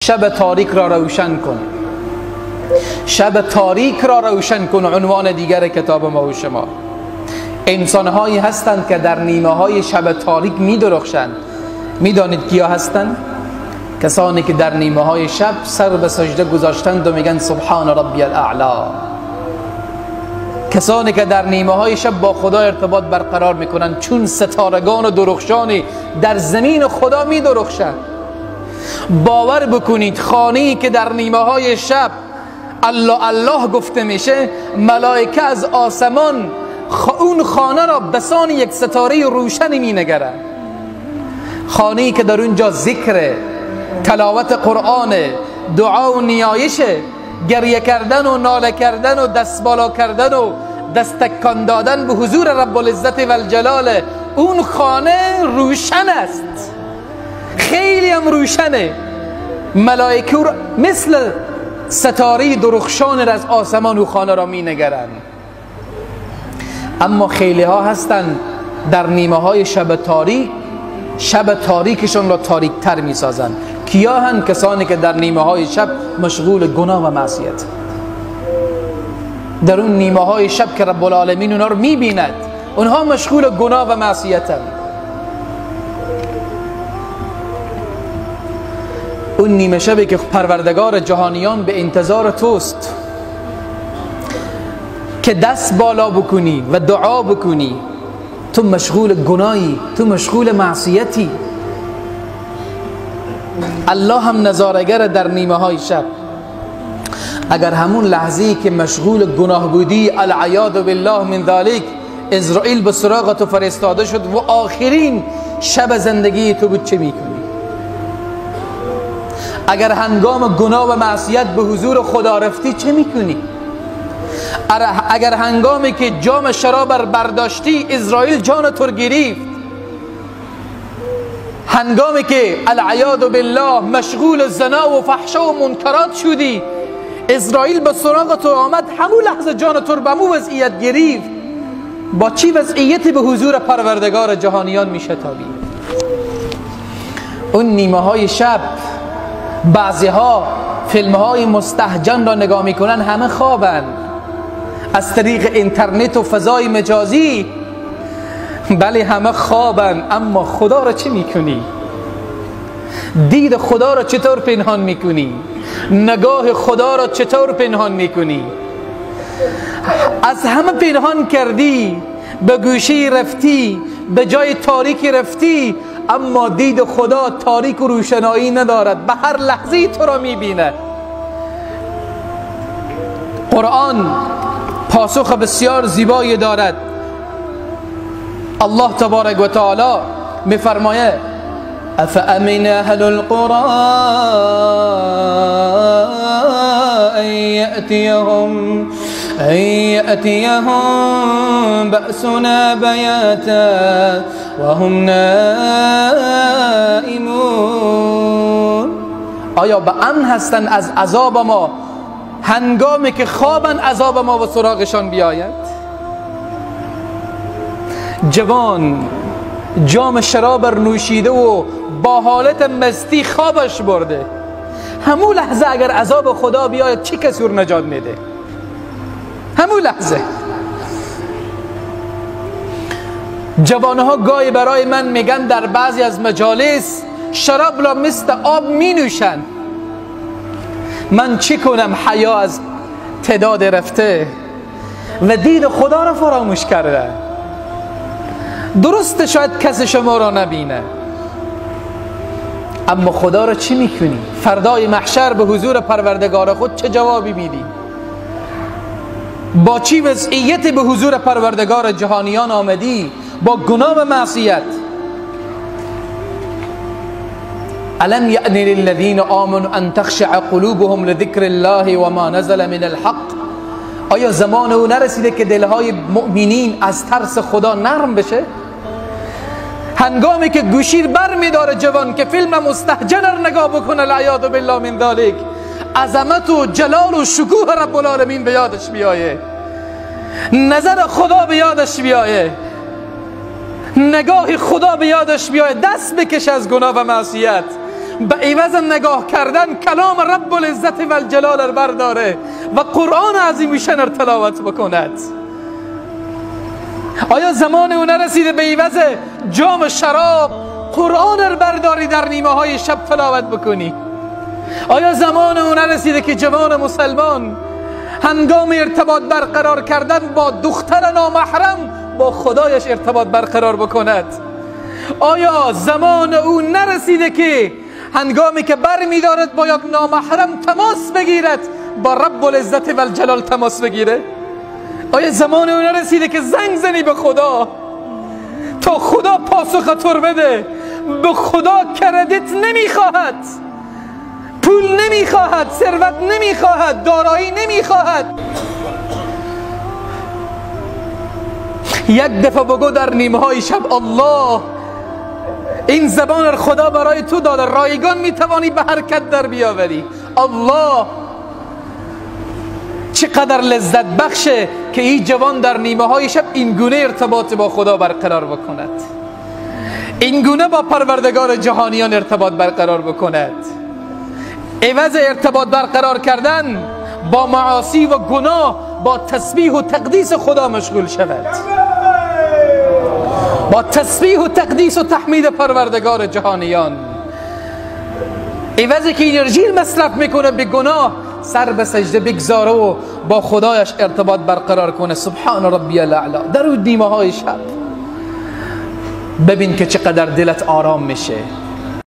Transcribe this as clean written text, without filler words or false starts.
شب تاریک را روشن کن. شب تاریک را روشن کن، عنوان دیگر کتاب ما و شما. انسانهایی هستند که در نیمه های شب تاریک می درخشند. می دانید کیا هستند؟ کسانی که در نیمه های شب سر به سجده گذاشتند و میگن سبحان ربی الاعلا. کسانی که در نیمه های شب با خدا ارتباط برقرار میکنند، چون ستارگان و درخشانی در زمین خدا می درخشند. باور بکنید خانه‌ای که در نیمه های شب الله الله گفته میشه، ملائکه از آسمان اون خانه را بسان یک ستاره روشن می نگرند. خانه‌ای که در اونجا ذکر، تلاوت قرآن، دعا و نیایش، گریه کردن و ناله کردن و دست بالا کردن و دست تکان دادن به حضور رب العزت و الجلال، اون خانه روشن است، خیلی هم روشنه. ملائکه مثل ستاره درخشان از آسمان و خانه را می نگرند. اما خیلی ها هستند در نیمه های شب تاریک، شب تاریکشون را تاریک تر می سازند. کیا هن؟ کسانی که در نیمه های شب مشغول گناه و معصیت. در اون نیمه های شب که رب العالمین اونها رو می بیند، اونها مشغول گناه و معصیتند. اون نیمه شبی که پروردگار جهانیان به انتظار توست که دست بالا بکنی و دعا بکنی، تو مشغول گناهی، تو مشغول معصیتی. الله هم نظارگر در نیمه های شب. اگر همون لحظه‌ای که مشغول گناه بودی، العیاذ بالله من ذلک، اسرائیل به سراغ تو فرستاده شد و آخرین شب زندگی تو بود، چه میکنی؟ اگر هنگام گناه و معصیت به حضور خدا رفتی، چه میکنی؟ اگر هنگامی که جام شراب برداشتی، اسرائیل جان تو گرفت، هنگامی که العیاذ بالله مشغول زنا و فحشا و منکرات شدی، اسرائیل به سراغ تو آمد، همون لحظه جان تو به مو وضعیت گرفت، با چی وضعیتی به حضور پروردگار جهانیان میشتابی؟ اون نیمه های شب بعضی ها فیلم های مستهجن را نگاه میکنن، همه خوابن از طریق اینترنت و فضای مجازی. بله همه خوابن، اما خدا را چه میکنی؟ دید خدا را چطور پنهان میکنی؟ نگاه خدا را چطور پنهان میکنی؟ از همه پنهان کردی، به گوشی رفتی، به جای تاریکی رفتی، اما دید خدا تاریک و روشنایی ندارد، به هر لحظه تو را میبینه. قرآن پاسخ بسیار زیبایی دارد. الله تبارک و تعالی میفرمایه افامن اهل القرى ان یأتیهم بأسنا بیاتا وهم نائمون. آیا به امن هستند از عذاب ما هنگامی که خوابن عذاب ما و سراغشان بیاید؟ جوان جام شراب نوشیده و با حالت مستی خوابش برده، همون لحظه اگر عذاب خدا بیاید چه کسی رو نجات میده؟ همون لحظه. جوانها گاهی برای من میگن در بعضی از مجالس شراب را مثل آب می نوشن. من چی کنم؟ حیا از تعداد رفته و دید خدا را فراموش کرده. درست شاید کسی شما را نبینه، اما خدا را چی میکنی؟ فردای محشر به حضور پروردگار خود چه جوابی میدی؟ با چی وضعیتی به حضور پروردگار جهانیان آمدی؟ با گناه و معصیت. الم یأن للذین آمنوا ان تخشع قلوبهم لذکر الله وما نزل من الحق. آیا زمان او نرسیده که دلهای مؤمنین از ترس خدا نرم بشه؟ هنگامی که گوشیر بر میداره جوان که فیلم مستهجن رو نگاه بکنه، العیاذ بالله من ذلک، عظمت و جلال و شکوه رب العالمین به یادش بیایه، نظر خدا به یادش بیایه، نگاه خدا به یادش بیایه، دست بکش از گناه و معصیت. به عوض نگاه کردن کلام رب العزت و الجلال برداره و قرآن عظیم شان تلاوت بکند؟ آیا زمان او نرسیده به عوض جام شراب قرآن رو برداری در نیمه های شب تلاوت بکنی؟ آیا زمان او نرسیده که جوان مسلمان هنگام ارتباط برقرار کردن با دختر نامحرم با خدایش ارتباط برقرار بکند؟ آیا زمان او نرسیده که هنگامی که بر می‌دارد با یک نامحرم تماس بگیرد با رب العزت و الجلال تماس بگیره؟ آیا زمان او نرسیده که زنگ زنی به خدا تا خدا پاسخ تو رو بده؟ به خدا کردیت نمیخواهد، پول نمیخواهد، ثروت نمیخواهد، دارایی نمیخواهد. یک دفعه بگو در نیمه های شب الله، این زبان خدا برای تو داده، رایگان میتوانی به حرکت در بیاوری. الله چقدر لذت بخشه که این جوان در نیمه های شب این گونه ارتباط با خدا برقرار بکند، این گونه با پروردگار جهانیان ارتباط برقرار بکند. عوض ارتباط برقرار کردن با معاصی و گناه، با تسبیح و تقدیس خدا مشغول شود، با تسبیح و تقدیس و تحمید پروردگار جهانیان. عوضی که انرژی مصرف میکنه به گناه، سر به سجده بگذاره و با خدایش ارتباط برقرار کنه. سبحان ربی الاعلی. در اون نیمه های شب ببین که چقدر دلت آرام میشه.